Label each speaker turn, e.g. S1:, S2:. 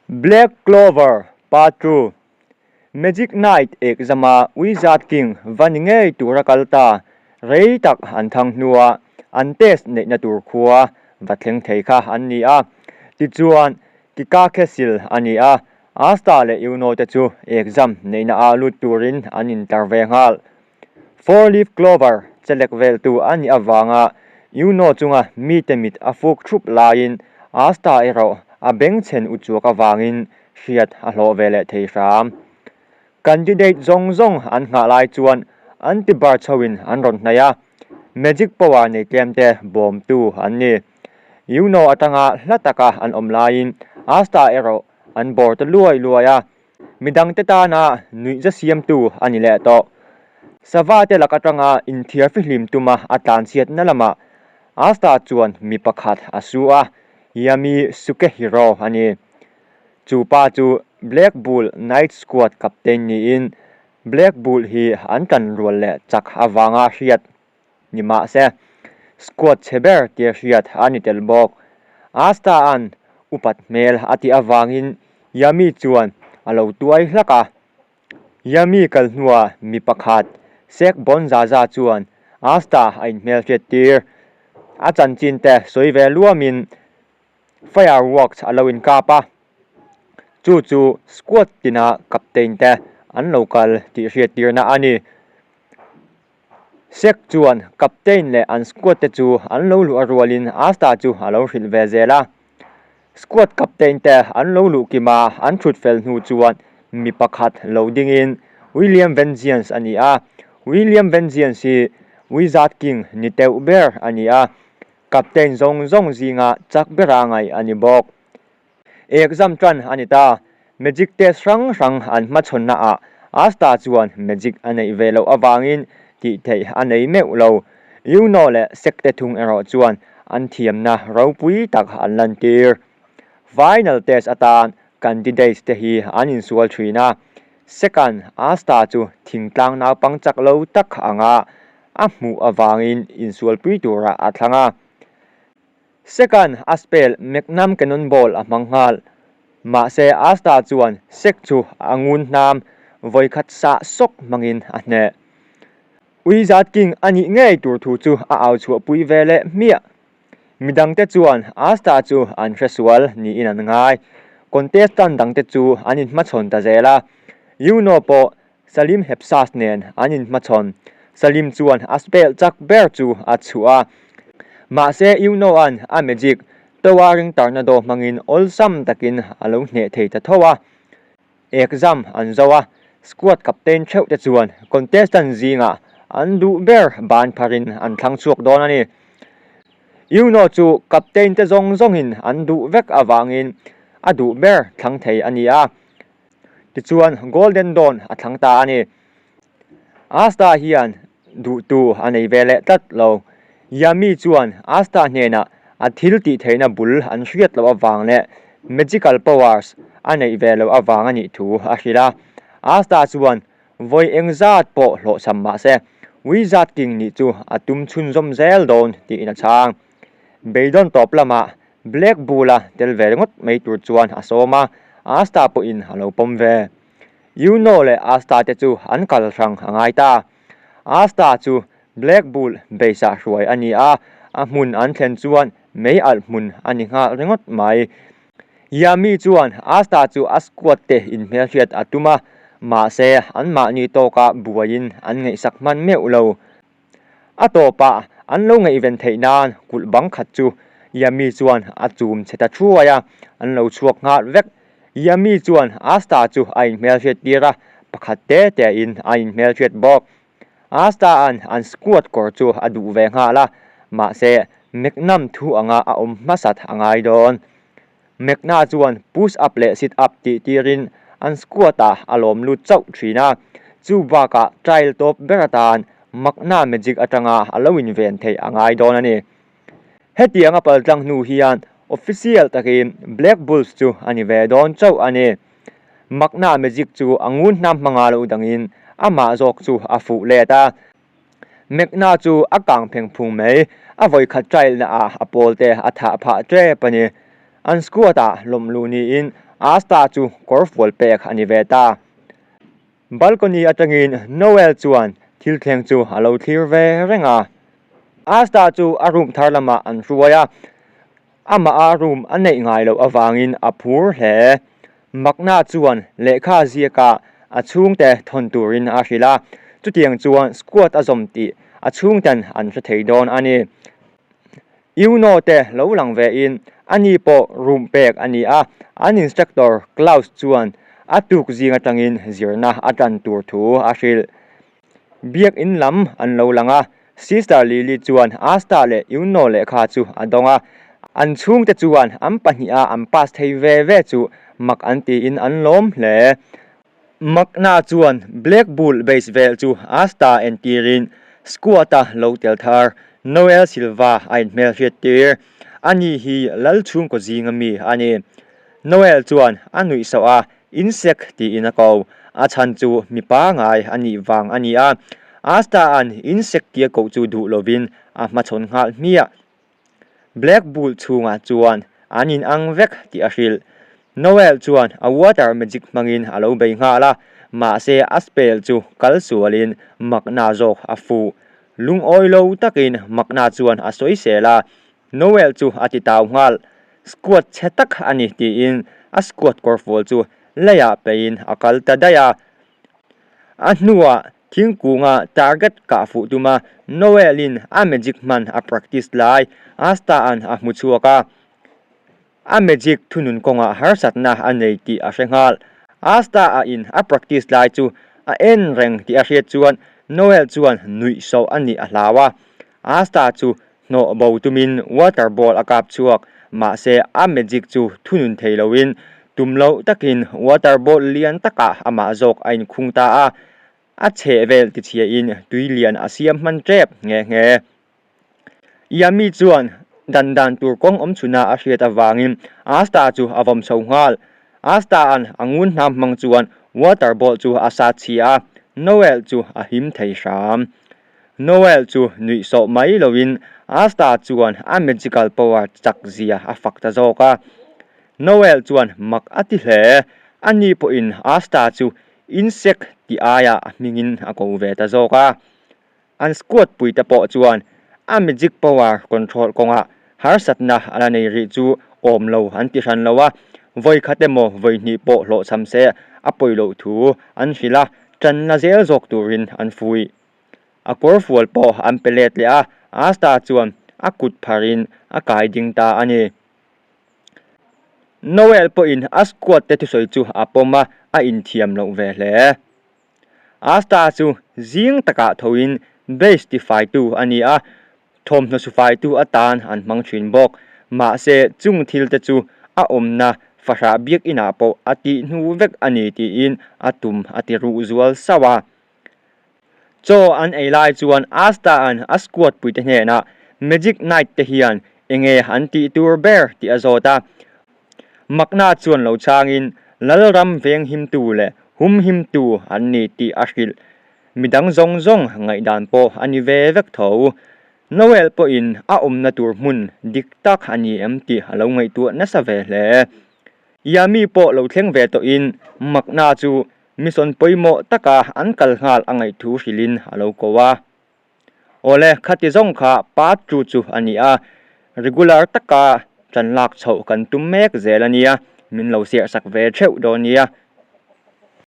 S1: Black Clover Part 2 Magic Knight ekzama Wizard King va ni ngei tura kal ta rei tak an thang hnua an test neihna tur khua va thleng thei kha an ni a. Tichuan, Kikakhesil a ni a, Asta leh Yuno te chu exam neihna ah lut turin an intlar ve nghal. Four Leaf Clover chelek veltu a nih avanga Yuno chunga mite mit a fuk thup laiin Asta erawh a bengchhen uchuak avangin hriat a hlawh ve leh thei hram. Candidate zawng zawng an nghah lai chuan an ti bar chhoin an rawn hnaih a, magic power nei tlemte bawmtu an ni. Yuno atanga hla taka an awm laiin Asta erawh an bawr ta luai luai a, midangte tana nuihza siamtu a ni leh tawh. Sava te lak atanga inthiar fihlim tuma a tlanchhiatna lamah Asta chuan mi pakhat a su a, Yami Sukehiro a ni. Chu pa chu Black Bull Night Squad captain niin Black Bull hi an tanrual leh chak avanga hriat ni mahse squad chhe ber tia hriat a ni tel bawk. Asta-a'n upat hmel a tih avangin Yami chuan a lo tuai hlak a. Yami kal hnuah mi pakhat Sek Bonzaza chuan Asta a inhmelhriat tir. A chanchin te sawi ve luamin fireworks a lo inkap a, chu chu squad tina captain te an lo kal tih hriattirna a ni. Sek chuan captain leh an squad te chu an lo luh a rualin Asta chu a lo hrilh ve zel a. Squad captain te an lo luh kim a, an thut fel hnu chuan mi pakhat lo dingin William Vengeance a ni a. William Vengeance hi Wizard King ni teuh ber a ni a, captain zawng zawng zinga chak bera ngaih a ni bawk. Exam tan a ni ta. Magic test hrang hrang an hmachhawnna ah Asta chuan magic a neih ve loh avangin tih theih a nei meuh lo. Yuno leh Sek te thung erawh chuan an thiamna ropui tak an lantir. Final test atan candidates te hi an insual thin a. Seka'n Asta chu thingtlang naupang chak lo tak anga a hmuh avangin insualpui turah a thlang a. Seka'n a spell Magnum Cannonball a hmang nghal. Mahse Asta chuan Sek chu a ngun hnam vawikhat sah sawk hmangin a hneh. Wizard King a nih ngei tur thu chu a au chhuahpui ve leh hmiah. Midangte chuan Asta chu an hre sual niin an ngai. Contestant dangte chu an inhmachhawn ta zel a. Yuno pawh Salim Hepsas nen an inhmachhawn. Salim chuan a spell chak ber chu a chhuah a. Mahse Yuno-a'n a magic Towering Tornado hmangin awlsam takin a lo hneh thei ta tho a. Exam an zo a, squad captain theuh te chuan contestant zingah an duh ber ban pharin an thlang chhuak dawn a ni. Yuno chu captain te zawng zawngin an duh vek avangin a duh ber thlang thei a ni a. Tichuan Golden Dawn a thlang ta a ni. Asta hian duhtu a nei ve leh tlat lo. Yami chuan Asta hnenah a thil tih theihna bul an hriat loh avang leh magical powers a neih ve loh avang a nih thu a hrilh a. Asta chuan vawi engzat pawh hlawhchham mah se Wizard King nih chu a tum chhunzawm zel dawn tiin a chhang. Beidawn tawp lamah Black Bull-a tel ve ringawt mai tur chuan a sawm a, Asta pawhin a lo pawm ve. Yuno leh Asta te chu an kal hrang a ngai ta. Asta chu Black Bull base-ah hruai a ni a, a hmun an thlen chuan mei alh hmun a ni nghal ringawt mai. Yami chuan Asta chu a squad te inhmelhriat a tum a, mahse anmahni tawka buaiin an ngaihsak hman meuh lo. A tawpah an lo ngaihven theih nan kulh bang khat chu Yami chuan a chum chhe ta thuai a, an lo chhuak nghal vek. Yami chuan Asta chu a inhmelhriat tir a, pakhat te te in a inhmelhriat bawk. Asta-a'n an squad kawr chu a duh ve nghal a, mahse Magnum thu anga a awm hmasat a ngai dawn. Mekna chuan push up leh sit up tih tirin an squat ah a lawm lut chauh thin a, chu bakah trial tawp ber atan Makna magic atanga a lo inven theih a ngai dawn a ni. Hetiang a paltlang hnu hian official takin Black Bulls chu a ni ve dawn chauh a ni. Makna magic chu a ngun hnam hmanga lo dangin amah zawk chu a fuh let a. Mekna chu a kang pheng phung mai, a vawikhat trial na ah a pawl te a thah phah tep a ni. An squad ah lawm luh niin Asta chu kawrfual pek a ni ve ta. Balcony atangin Noel chuan thil thleng chu a lo thlir ve reng a. Asta chu a room thar lamah an hruai a, amah a room a neih ngai loh avangin a phur hle. Makna chuan lehkha ziakah a chhungte thawn turin a hrilh a, chutiang chuan squad a zawm tih a chhungten an hre thei dawn a ni. Yuno te lo lang ve in ani pawh room pek a ni a, an instructor Klaus chuan a tuk zing atangin zirna a tan tur thu a hrilh. Biak in lam an lo lang a, Sister Lily chuan Asta leh Yuno lehkha chu a dawng a, an chhungte chuan an pahniha an pass thei ve ve chu mak an tiin an lawm hle. Makna chuan Black Bull base vel chu Asta entirin squad-a lo tel thar Noel Silva a inhmelhriat tir. Ani hi lal chhungkaw zinga mi a ni. Noel chuan a nuih sauh a, Insect tiin a ko. A chhan chu mi pangai a nih vang a ni a. Asta-a'n insect tia koh chu duh lovin a hmachhawn nghal hmiah. Black Bull chhungah chuan an in ang vek tih a hrilh. Noel chuan a water magic hmangin a lo bei nghal a, mahse a spell chu kal sualin makna zawk a fuh. Lungawi lo takin makna chuan a sawisel a, Noel chu a ti tau nghal. Squad chhe tak a ni tiin a squad kawrfual chu leiah peiin a kal ta daih a. A hnuah thingkunga target kah fuh tuma Noel-in a magic hman a practice lai Asta-a'n a hmu chhuak a. A magic thunun kawngah harsatna a nei tih a hre nghal. Asta-a in a practice lai chu a en reng tih a hriat chuan Noel chuan nuih sawh a nih a hlau a. Asta chu hnawh bo tumin water ball a kap chhuak, mahse a magic chu thunun thei loin tum loh takin water ball lian takah amah zawk a inkhung ta a, a chheh vel tichhiain tui lian a siam hman tep nghe nghe. Yami chuan dan dan tur kawng awm chhuna a hriat avangin Asta chu a vawm chho nghal. Asta-a'n a ngun hnam hmang chuan water ball chu a sat chhia a, Noel chu a him thei hram. Noel chu nuih sawh mai loin Asta chuan a magical power chak zia a fak ta zawk a. Noel chuan mak a ti hle. Ani pawhin Asta chu insect tih aia a hmingin a ko ve ta zawk a. An squad puite pawh chuan a magic power control kawngah harsatna a la nei rih chu awm lo an ti hran lo a. Vawi khat emaw vawi hnih pawh hlawhchham se a pawi loh thu an hrilh a, tanna zel zawk turin an fuih. A kawrfual pawh an pe let leh a, Asta chuan a kut pharin a kai ding ta a ni. Noel pawhin a squad te thusawi chu a pawm a, a inthiam loh ve hle. Asta chu zing takah thoin base tifaitu a ni a, thawmhnaw sufaitu atan an hmang thin bawk. Mahse, chung thil te chu a awmna fahrah biakinah pawh a tih hnu vek a ni tiin a tum a ti ruh zual sauh a. Chaw an ei lai chuan Asta-a'n a squad puite hnenah Magic Knight te hian enge an tih tur ber tih a zawt a. Makna chuan lo changin Lalram venghimtu leh humhimtu an ni tih a hrilh. Midang zawng zawng ngaihdan pawh a ni ve vek tho. Noel pawhin a awmna tur hmun dik tak a ni em tih a lo ngaihtuah nasa ve hle. Yami pawh lo thleng ve tawhin Makna chu Mission pawimawh taka an kal nghal a ngaih thu hrilhin a lo ko a. Awle, khati zawng kha part chu chu a ni a, regular taka ṭan lak chhoh kan tum mek zel a nia, min lo siahsak ve theuh dawn nia.